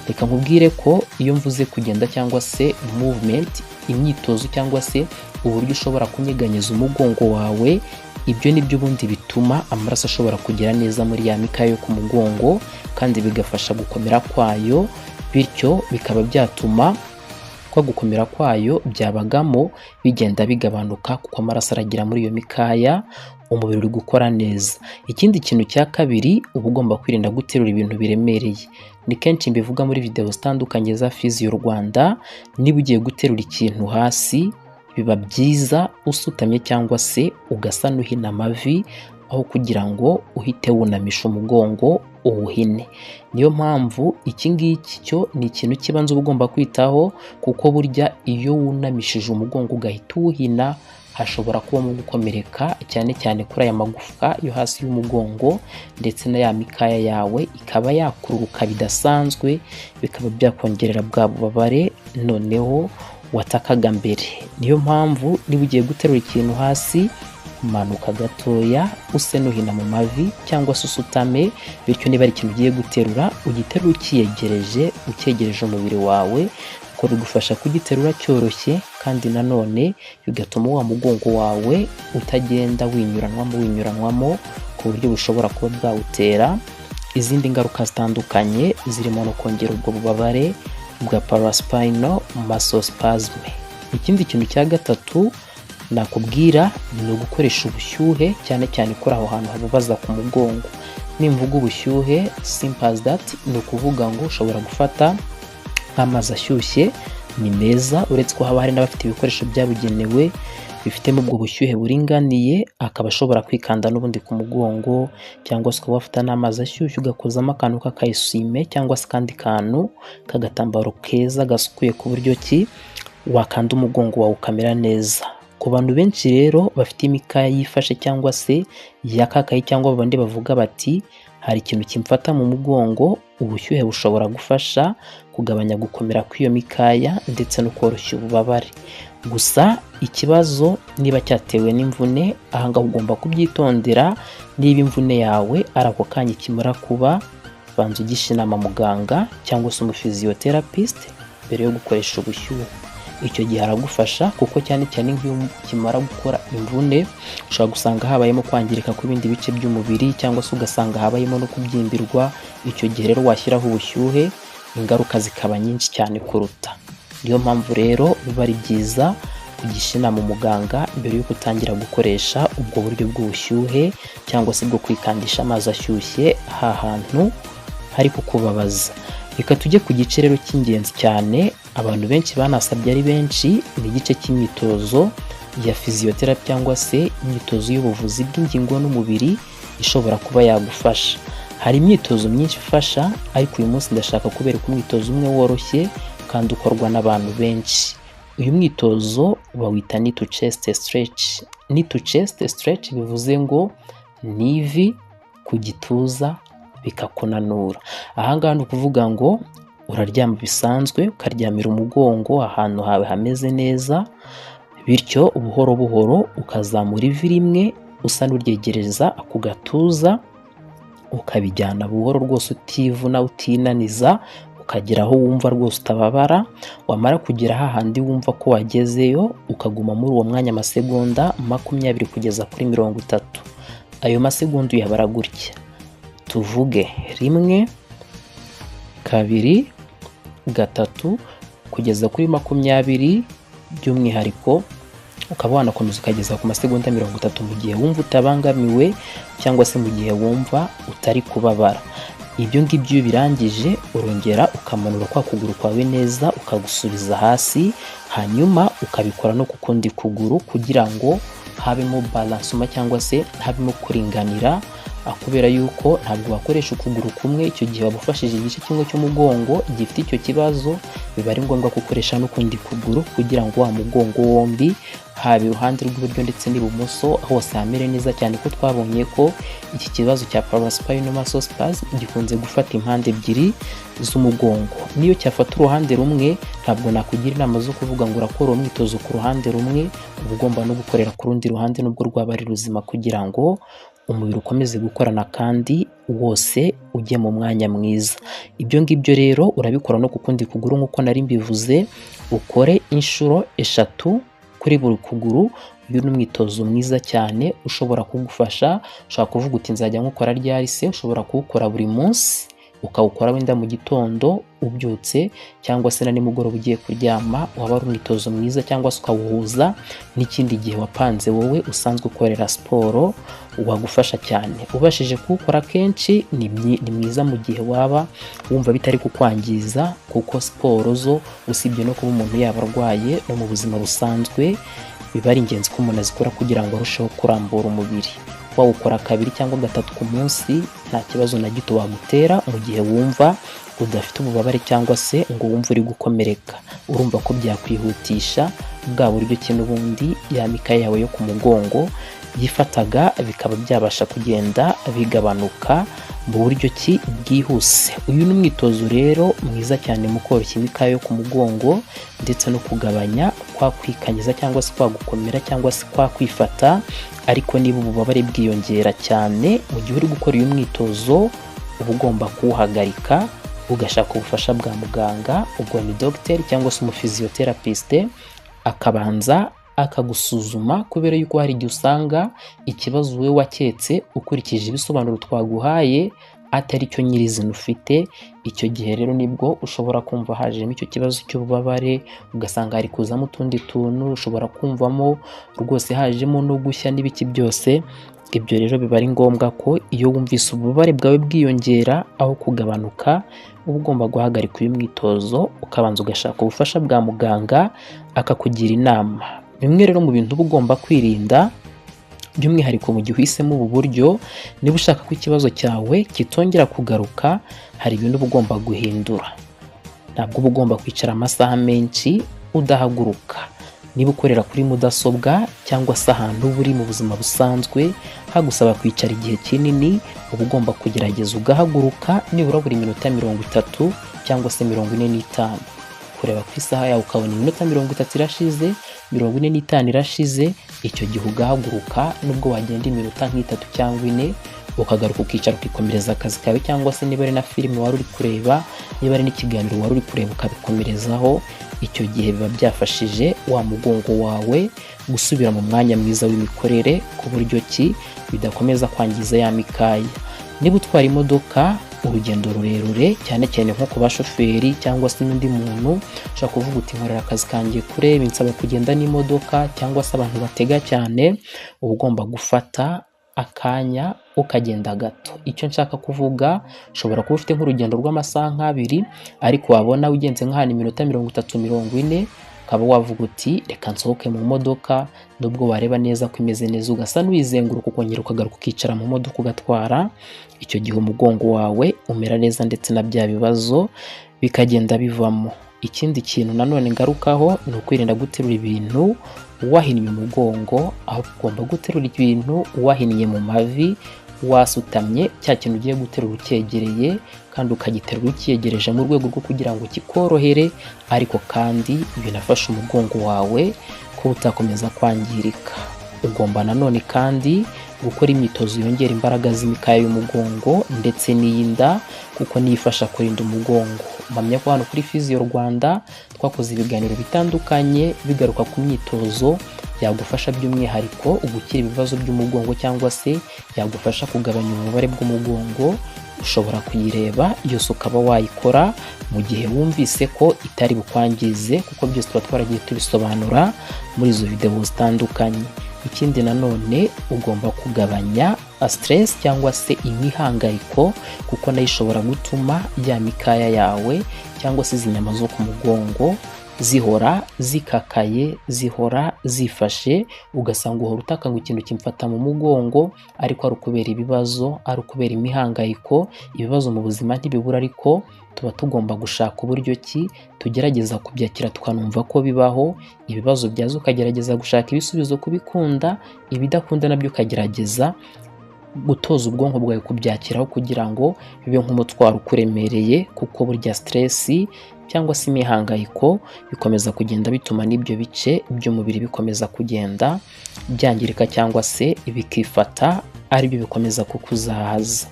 Reka nkubwire ko iyo mvuze kugenda cyangwa se movement, imyitozo cyangwa se uburyo ushobora kunyeganyeza umugongo wawe, ibyo ni byo ubundi bituma amaraso ashobora kugera neza muri ya mikaya yo ku mugongo, kandi bigafasha gukomera kwayo. Bityo bikaba byatuma kwa gukomera kwayo byabagamo bigenda bigabanuka, kuko amaraso aragera muri iyo mikaya, umubiri uri gukora neza. Ikindi kintu cya kabiri, uba ugomba kwirinda guterura ibintu biremereye. Ni kenshi mbivuga muri video zitandukanye za Physio Rwanda. Niba ugiye guterura ikintu hasi, biba byiza usutamye cyangwa se ugasa n'uhina amavi, aho kugira ngo uhite wunamisha umugongo uwuhine. Niyo mpamvu iki ngiki cyo ni ikintu cy'ibanze uba ugomba kwitaho, kuko burya iyo wunamishije umugongo ugahita uwuhina, hashobora kubamo gukomereka, cyane cyane kuri aya magufwa yo hasi y'umugongo, ndetse na ya mikaya yawe ikaba yakururuka bidasanzwe, bikaba byakongerera bwa bubabare noneho watakaga mbere. Niyo mpamvu niba ugiye guterura ikintu hasi, manuka gatoya, use n'uhina mu mavi cyangwa se usutame. Bityo niba ari ikintu ugiye guterura, ugiterura ukiyegereje, ucyegereje umubiri wawe, kuko bigufasha kugiterura cyoroshye, kandi nanone bigatuma wa mugongo wawe utagenda winyuranwamo winyuranwamo ku buryo bushobora kuba bwawutera izindi ngaruka zitandukanye, zirimo no kongera ubwo bubabare bwa paraspinal muscle spasm. Ikindi kintu cya gatatu nakubwira ni ugukoresha ubushyuhe, cyane cyane kuri aho hantu hababaza ku mugongo. Nimvuga ubushyuhe, simple as that, ni ukuvuga ngo ushobora gufata nk'amazi ashyushye, ni meza, uretse ko haba hari n'abafite ibikoresho byabugenewe bifitemo ubwo bushyuhe buringaniye, akaba ashobora kwikanda n'ubundi ku mugongo, cyangwa se ukaba wafata n'amazi ashyushye ugakozamo akantu k'akayisime cyangwa se akandi kantu k'agatambaro keza gasukuye, ku buryo ki wakanda umugongo wawe ukamera neza. Ku bantu benshi rero bafite imikaya yifashe cyangwa se yakakaye, cyangwa babandi bavuga bati hari ikintu kimfata mu mugongo, ubushyuhe bushobora gufasha kugabanya gukomera kw'iyo mikaya ndetse no koroshya ububabare. Gusa ikibazo niba cyatewe n'imvune, aha ngaha ugomba kubyitondera. Niba imvune yawe ari ako kanya ikimara kuba, banza ugishe inama muganga cyangwa se umu physiotherapist mbere yo gukoresha ubushyuhe. Icyo gihe aragufasha, kuko cyane cyane nk'iyo ukimara gukora imvune, ushobora gusanga habayemo kwangirika kw'ibindi bice by'umubiri, cyangwa se ugasanga habayemo no kubyimbirwa. Icyo gihe rero washyiraho ubushyuhe, ingaruka zikaba nyinshi cyane kuruta. Niyo mpamvu rero biba ari byiza kugisha inama umuganga mbere y'uko utangira gukoresha ubwo buryo bw'ubushyuhe cyangwa se bwo kwikandisha amazi ashyushye ha hantu hari kukubabaza. Reka tujye ku gice rero cy'ingenzi cyane abantu benshi banasabye ari benshi, ni igice cy'imyitozo ya physiotherapy cyangwa se imyitozo y'ubuvuzi bw'ingingo n'umubiri ishobora kuba yagufasha. Hari imyitozo myinshi ifasha, ariko uyu munsi ndashaka kubereka umwitozo umwe woroshye kandi ukorwa n'abantu benshi. Uyu mwitozo bawita knee to chest stretch. Knee to chest stretch bivuze ngo ni ivi ku gituza bikakunanura. Ahangaha ni ukuvuga ngo uraryama bisanzwe, ukaryamira umugongo ahantu hawe hameze neza, bityo buhoro buhoro ukazamura ivi rimwe usa n'uryegereza ku gatuza, ukabijyana buhoro rwose utivuna, utinaniza, ukagera aho wumva rwose utababara. Wamara kugera hahandi wumva ko wagezeyo, ukaguma muri uwo mwanya amasegonda 20 kugeza kuri 30. Ayo masegonda uyabara gutya, tuvuge 1, 2, 3 kugeza kuri 20, by'umwihariko ukaba wanakomeza ukageza ku masegonda 30 mu gihe wumva utabangamiwe cyangwa se mu gihe wumva utari kubabara. Ibyo ngibyo iyo birangije, urongera ukamanura kwa kuguru kwawe neza, ukagusubiza hasi, hanyuma ukabikora no ku kundi kuguru kugira ngo habemo balancement cyangwa se habemo kuringanira, kubera yuko ntabwo wakoresha ukuguru kumwe, icyo gihe waba ufashije igice kimwe cy'umugongo gifite icyo kibazo. Biba ari ngombwa gukoresha n'ukundi kuguru kugira ngo wa mugongo wombi, haba iruhande rw'iburyo ndetse n'ibumoso, hose hamere neza cyane, ko twabonye ko iki kibazo cya paraspinal muscle spasm gikunze gufata impande ebyiri z'umugongo. Niyo cyafata uruhande rumwe, ntabwo nakugira inama zo kuvuga ngo urakora uwo mwitozo ku ruhande rumwe, uba ugomba no gukorera ku rundi ruhande nubwo rwaba ari ruzima, kugira ngo umubiri ukomeze gukorana kandi wose ujye mu mwanya mwiza. Ibyo ngibyo rero urabikora no ku kundi kuguru nk'uko nari mbivuze, ukore inshuro eshatu kuri buri kuguru. Uyu ni umwitozo mwiza cyane ushobora kugufasha. Ushobora kuvuga uti: "Nzajya nkukora ryari se?" Ushobora kuwukora buri munsi, ukawukora wenda mu gitondo ubyutse cyangwa se na nimugoroba ugiye kuryama, waba ari umwitozo mwiza, cyangwa se ukawuhuza n'ikindi gihe wapanze wowe usanzwe ukorera siporo, wagufasha cyane. Ubashije kuwukora kenshi ni mwiza mu gihe waba wumva bitari kukwangiza, kuko siporo zo usibye no kuba umuntu yaba arwaye, no mu buzima busanzwe biba ari ingenzi ko umuntu azikora kugira ngo arusheho kurambura umubiri. Wawukora kabiri cyangwa gatatu ku munsi, nta kibazo na gito wagutera mu gihe wumva udafite ububabare cyangwa se ngo wumve uri gukomereka. Urumva ko byakwihutisha bwa buryo ki n'ubundi ya mikaya yawe yo ku mugongo yifataga, bikaba byabasha kugenda bigabanuka mu buryo ki bwihuse. Uyu ni umwitozo rero mwiza cyane mu koroshya imikaya yo ku mugongo ndetse no kugabanya kwa kwikanyiza cyangwa se kwa gukomera cyangwa se kwa kwifata. Ariko niba ububabare bwiyongera cyane mu gihe uri gukora uyu mwitozo, uba ugomba kuwuhagarika ugashaka ubufasha bwa muganga, ubwo ni dogiteri cyangwa se umu physiotherapist, akabanza akagusuzuma, kubera yuko hari igihe usanga ikibazo wowe waketse ukurikije ibisobanuro twaguhaye atari cyo nyirizina ufite. Icyo gihe rero nibwo ushobora kumva hajemo icyo kibazo cy'ububabare, ugasanga hari kuzamo utundi tuntu, ushobora kumvamo rwose hajemo no gushya n'ibiki byose. Ibyo rero biba ari ngombwa ko iyo wumvise ububabare bwawe bwiyongera aho kugabanuka, uba ugomba guhagarika uyu mwitozo, ukabanza ugashaka ubufasha bwa muganga akakugira inama. Bimwe rero mu bintu uba ugomba kwirinda by'umwihariko mu gihe uhisemo ubu buryo, niba ushaka ko ikibazo cyawe kitongera kugaruka, hari ibintu uba ugomba guhindura. Ntabwo uba ugomba kwicara amasaha menshi udahaguruka. Niba ukorera kuri mudasobwa cyangwa se ahantu uba uri mu buzima busanzwe hagusaba kwicara igihe kinini, uba ugomba kugerageza ugahaguruka nibura buri minota 30 cyangwa se 45. Kureba ku isaha yawe ukabona iminota 30 irashize, 45 irashize, icyo gihe ugahaguruka, nubwo wagenda iminota nk'itatu cyangwa ine, ukagaruka ukicara ukikomereza akazi kawe, cyangwa se niba ari na filime wari uri kureba, niba ari n'ikiganiro wari uri kureba, ukabikomerezaho. Icyo gihe biba byafashije wa mugongo wawe gusubira mu mwanya mwiza w'imikorere ku buryo ki bidakomeza kwangiza ya mikaya. Niba utwara imodoka urugendo rurerure, cyane cyane nko ku bashoferi cyangwa se n'undi muntu ushobora kuvuga uti: "Nkorera akazi kanjye kure, binsaba kugenda n'imodoka", cyangwa se abantu batega cyane, uba ugomba gufata akanya ukagenda gato. Icyo nshaka kuvuga, ushobora kuba ufite nk'urugendo rw'amasaha nk'abiri, ariko wabona ugenze nk'ahantu iminota 30, 40, ukaba wavuga uti: "Reka nsohoke mu modoka", nubwo wareba neza ko imeze neza, ugasa n'uyizenguruka, ukongera ukagaruka ukicara mu modoka ugatwara. Icyo gihe umugongo wawe umera neza, ndetse na bya bibazo bikagenda bivamo. Ikindi kintu nanone ngarukaho ni ukwirinda guterura ibintu wahinnye umugongo, aho ugomba guterura ibintu wahinnye mu mavi, wasutamye, cya kintu ugiye guterura ucyegereye, kandi ukagiterura ucyegereje mu rwego rwo kugira ngo kikorohere, ariko kandi binafasha umugongo wawe kuba utakomeza kwangirika. Ugomba nanone kandi gukora imyitozo yongera imbaraga z'imikaya y'umugongo ndetse n'iy'inda, kuko niyo ifasha kurinda umugongo. Mpamya ko hano kuri Physio Rwanda twakoze ibiganiro bitandukanye bigaruka ku myitozo yagufasha by'umwihariko gukira ibibazo by'umugongo, cyangwa se yagufasha kugabanya ububabare bw'umugongo. Ushobora kuyireba yose ukaba wayikora mu gihe wumvise ko itari bukwangize, kuko byose tuba twaragiye tubisobanura muri izo videwo zitandukanye. Ikindi nanone, ugomba kugabanya stress cyangwa se imihangayiko, kuko nayo ishobora gutuma ya mikaya yawe cyangwa se izi nyama zo ku mugongo zihora zikakaye, zihora zifashe, ugasanga uhora utaka ngo ikintu kimfata mu mugongo, ariko ari ukubera ibibazo, ari ukubera imihangayiko. Ibibazo mu buzima ntibibura, ariko tuba tugomba gushaka uburyo ki tugerageza kubyakira, tukanumva ko bibaho. Ibibazo byaza ukagerageza gushaka ibisubizo kubikunda, ibidakunda nabyo ukagerageza gutoza ubwonko bwawe kubyakiraho kugira ngo bibe nk'umutwaro ukuremereye, kuko burya stress cyangwa se imihangayiko bikomeza kugenda bituma n'ibyo bice by'umubiri bikomeza kugenda byangirika cyangwa se bikifata, aribyo bikomeza kukuzahaza.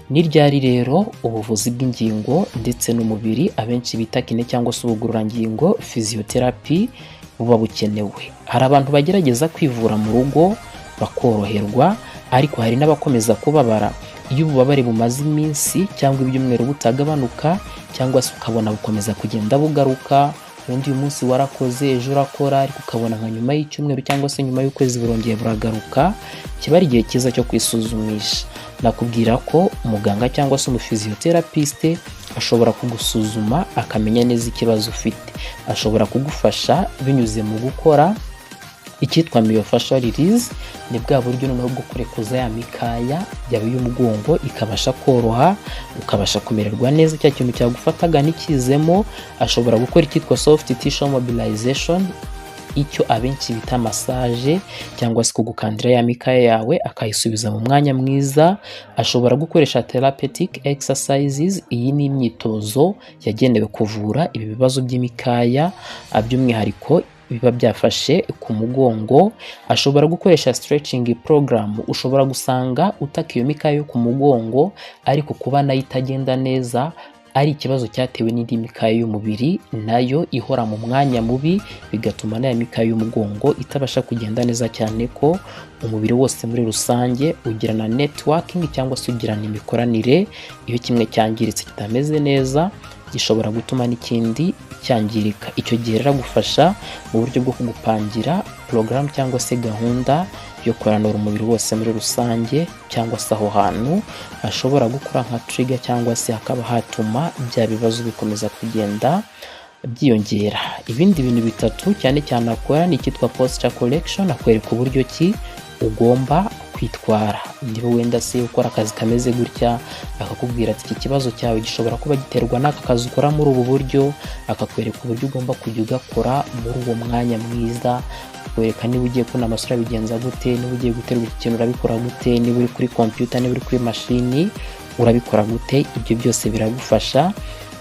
Ni ryari rero ubuvuzi bw'ingingo ndetse n'umubiri, abenshi bita kiné cyangwa se ubugororangingo, physiotherapy, buba bukenewe? Hari abantu bagerageza kwivura mu rugo bakoroherwa, ariko hari n'abakomeza kubabara. Iyo ububabare bumaze iminsi cyangwa ibyumweru butagabanuka, cyangwa se ukabona bukomeza kugenda bugaruka, ubundi uyu munsi warakoze, ejo urakora, ariko ukabona nka nyuma y'icyumweru cyangwa se nyuma y'ukwezi burongeye buragaruka, kiba ari igihe cyiza cyo kwisuzumisha. Nakubwira ko umuganga cyangwa se umuphysiotherapiste ashobora kugusuzuma akamenya neza ikibazo ufite. Ashobora kugufasha binyuze mu gukora icyitwa myofascial release. Ni bwa buryo noneho bwo kurekuza ya mikaya yawe y'umugongo, ikabasha koroha, ukabasha kumererwa neza, cya kintu cyagufataga ntikizemo. Ashobora gukora icyitwa soft tissue mobilization, icyo abenshi bita massage, cyangwa se kugukandira ya mikaya yawe akayisubiza mu mwanya mwiza. Ashobora gukoresha therapeutic exercises. Iyi ni imyitozo yagenewe kuvura ibi bibazo by'imikaya, by'umwihariko biba byafashe ku mugongo. Ashobora gukoresha stretching program. Ushobora gusanga utaka iyo mikaya yo ku mugongo, ariko kuba nayo itagenda neza ari ikibazo cyatewe n'indi mikaya y'umubiri nayo ihora mu mwanya mubi, bigatuma n'aya mikaya y'umugongo itabasha kugenda neza, cyane ko umubiri wose muri rusange ugirana networking cyangwa se ugirana imikoranire. Iyo kimwe cyangiritse, kitameze neza, gishobora gutuma n'ikindi cyangirika. Icyo gihe rero agufasha mu buryo bwo kugupangira porogaramu cyangwa se gahunda yo kuranura umubiri wose muri rusange, cyangwa se aho hantu hashobora gukora nka trigger, cyangwa se hakaba hatuma bya bibazo bikomeza kugenda byiyongera. Ibindi bintu bitatu cyane cyane akora ni icyitwa posture correction. Akwereka uburyo ki ugomba kwitwara. Niba wenda se ukora akazi kameze gutya, akakubwira ati: "Iki kibazo cyawe gishobora kuba giterwa n'aka kazi ukora muri ubu buryo." Akakwereka uburyo ugomba kujya ugakora muri uwo mwanya mwiza, akwereka niba ugiye kunama se urabigenza gute, niba ugiye guterura iki kintu urabikora gute, niba uri kuri computer, niba uri kuri mashini urabikora gute. Ibyo byose biragufasha.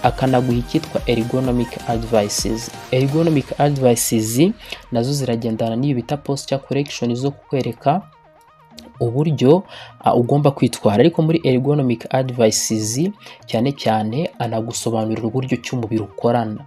Akanaguha icyitwa ergonomic advices. Ergonomic advices nazo ziragendana n'iyo bita posture correction, zo kukwereka uburyo ugomba kwitwara. Ariko muri ergonomic advices cyane cyane anagusobanurira uburyo ki umubiri ukorana,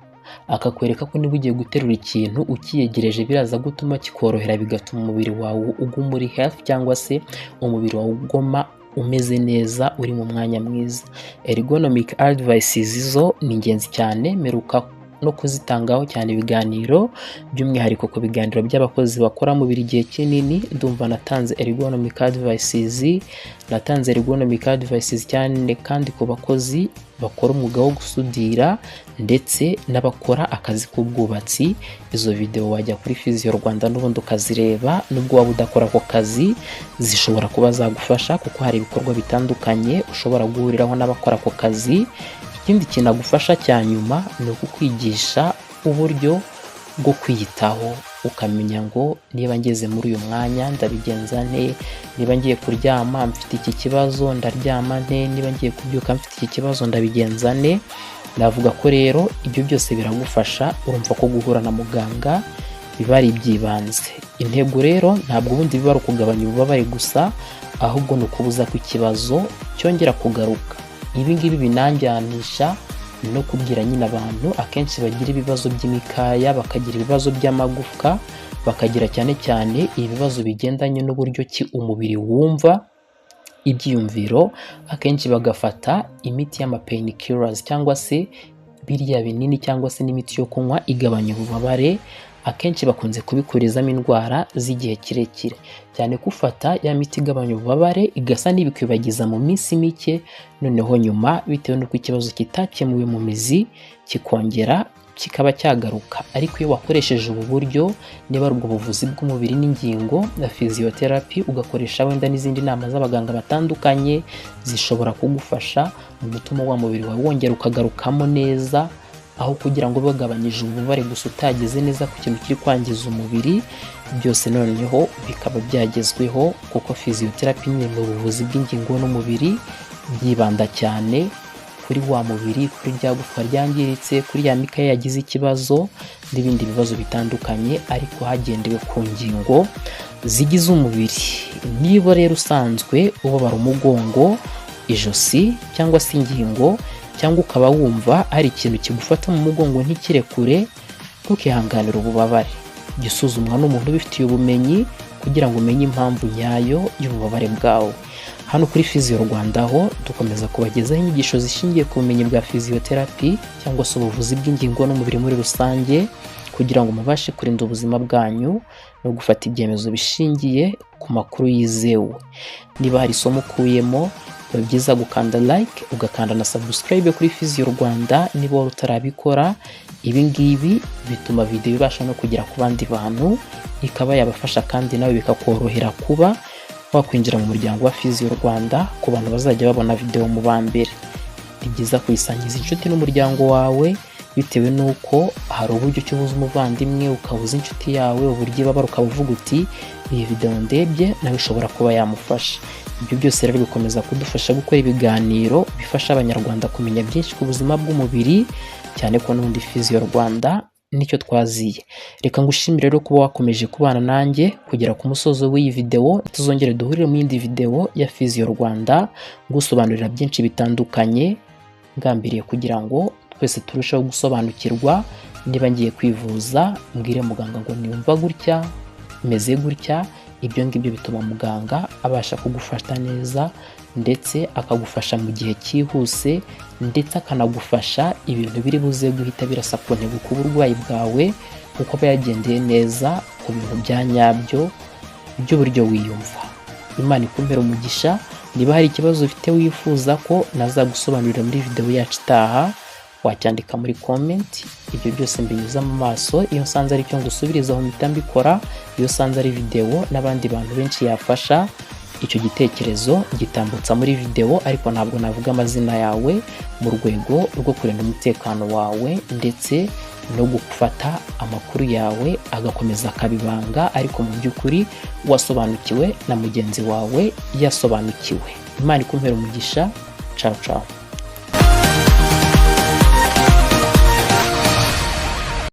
akakwereka ko niba ugiye guterura ikintu ukiyegereje biraza gutuma kikorohera, bigatuma umubiri wawe uguma uri health, cyangwa se umubiri wawe uguma umeze neza, uri mu mwanya mwiza. Ergonomic advices zo ni ingenzi cyane, mperuka no kuzitangaho cyane ibiganiro, by'umwihariko ku biganiro by'abakozi bakora mu biro igihe kinini. Ndumva natanze ergonomic advices, natanze ergonomic advices cyane kandi ku bakozi bakora umwuga wo gusudira ndetse n'abakora akazi k'ubwubatsi. Izo video wajya kuri Physio Rwanda n'ubundi ukazireba, nubwo waba udakora ako kazi zishobora kuba zagufasha, kuko hari ibikorwa bitandukanye ushobora guhuriraho n'abakora ako kazi. Ikindi kintu agufasha cya nyuma ni ukukwigisha uburyo bwo kwiyitaho, ukamenya ngo niba ngeze muri uyu mwanya ndabigenza nte, niba ngiye kuryama mfite iki kibazo ndaryama nte, niba ngiye kubyuka mfite iki kibazo ndabigenza nte. Navuga ko rero ibyo byose biragufasha. Urumva ko guhura na muganga biba ari iby'ibanze. Intego rero ntabwo ubundi biba ari ukugabanya ububabare gusa, ahubwo ni ukubuza ko ikibazo cyongera kugaruka. Ibi ngibi binanjyanisha no kubwira nyine abantu akenshi bagira ibibazo by'imikaya, bakagira ibibazo by'amagufwa, bakagira cyane cyane ibibazo bigendanye n'uburyo ki umubiri wumva ibyiyumviro, akenshi bagafata imiti y'ama painkillers cyangwa se biriya binini cyangwa se n'imiti yo kunywa igabanya ububabare. Akenshi bakunze kubikurizamo indwara z'igihe kirekire, cyane ko ufata ya miti igabanya ububabare igasa n'ibikwibagiza mu minsi mike, noneho nyuma bitewe n'uko ikibazo kitakemuwe mu mizi kikongera kikaba cyagaruka. Ariko iyo wakoresheje ubu buryo, niba ari ubwo buvuzi bw'umubiri n'ingingo na physiotherapy, ugakoresha wenda n'izindi nama z'abaganga batandukanye, zishobora kugufasha mu gutuma wa mubiri wawe wongera ukagarukamo neza, aho kugira ngo bagabanyije ububabare gusa utageze neza ku kintu kiri kwangiza umubiri. Byose noneho bikaba byagezweho, kuko physiotherapy nyine ni ubuvuzi bw'ingingo n'umubiri, byibanda cyane kuri wa mubiri, kuri rya gufwa ryangiritse, kuri ya mikaya yagize ikibazo n'ibindi bibazo bitandukanye, ariko hagendewe ku ngingo zigize umubiri. Niba rero usanzwe ubabara umugongo, ijosi cyangwa se ingingo, cyangwa ukaba wumva hari ikintu kigufata mu mugongo ntikirekure, ntukihanganire ububabare. Jya usuzumwa n'umuntu ubifitiye ubumenyi kugira ngo umenye impamvu nyayo y'ububabare bwawe. Hano kuri Physio Rwanda ho dukomeza kubagezaho inyigisho zishingiye ku bumenyi bwa physiotherapy cyangwa se ubuvuzi bw'ingingo n'umubiri muri rusange, kugira ngo mubashe kurinda ubuzima bwanyu no gufata ibyemezo bishingiye ku makuru yizewe. Niba hari isomo ukuyemo, biba byiza gukanda like, ugakanda na subscribe kuri Physio Rwanda niba wari utarabikora. Ibi ngibi bituma video ibasha no kugera ku bandi bantu, ikaba yabafasha, kandi nawe bikakorohera kuba wakwinjira mu muryango wa Physio Rwanda ku bantu bazajya babona video mu ba mbere. Ni byiza kuyisangiza inshuti n'umuryango wawe, bitewe n'uko hari uburyo ki ubuza umuvandimwe, ukabuza inshuti yawe uburyo ibabara, ukaba uvuga uti iyi video ndebye nawe ishobora kuba yamufasha. Ibyo byose rero bikomeza kudufasha gukora ibiganiro bifasha Abanyarwanda kumenya byinshi ku buzima bw'umubiri, cyane ko n'ubundi Physio Rwanda nicyo twaziye. Reka ngushimire rero kuba wakomeje kubana nanjye kugera ku musozo w'iyi video. Tuzongere duhurire mu yindi video ya Physio Rwanda, ngusobanurira byinshi bitandukanye, ngambiriye kugira ngo twese turusheho gusobanukirwa. Niba ngiye kwivuza, mbwire muganga ngo niyumva gutya, meze gutya. Ibyo ngibyo bituma muganga abasha kugufata neza, ndetse akagufasha mu gihe cyihuse, ndetse akanagufasha ibintu biri buze guhita birasa ku ntego ku burwayi bwawe, kuko aba yagendeye neza ku bintu bya nyabyo by'uburyo wiyumva. Imana ikumpera umugisha. Niba hari ikibazo ufite wifuza ko nazagusobanurira muri video yacu itaha, wacyandika muri comment. Ibyo byose mbinyuza mu maso. Iyo nsanze ari cyo ngusubirizaho mpita mbikora. Iyo nsanze ari video n'abandi bantu benshi yafasha, icyo gitekerezo gitambutsa muri video, ariko ntabwo navuga amazina yawe mu rwego rwo kurinda umutekano wawe ndetse no gufata amakuru yawe agakomeza akabibanga, ariko mu by'ukuri wasobanukiwe na mugenzi wawe yasobanukiwe. Imana ikumpera umugisha. Ciao ciao.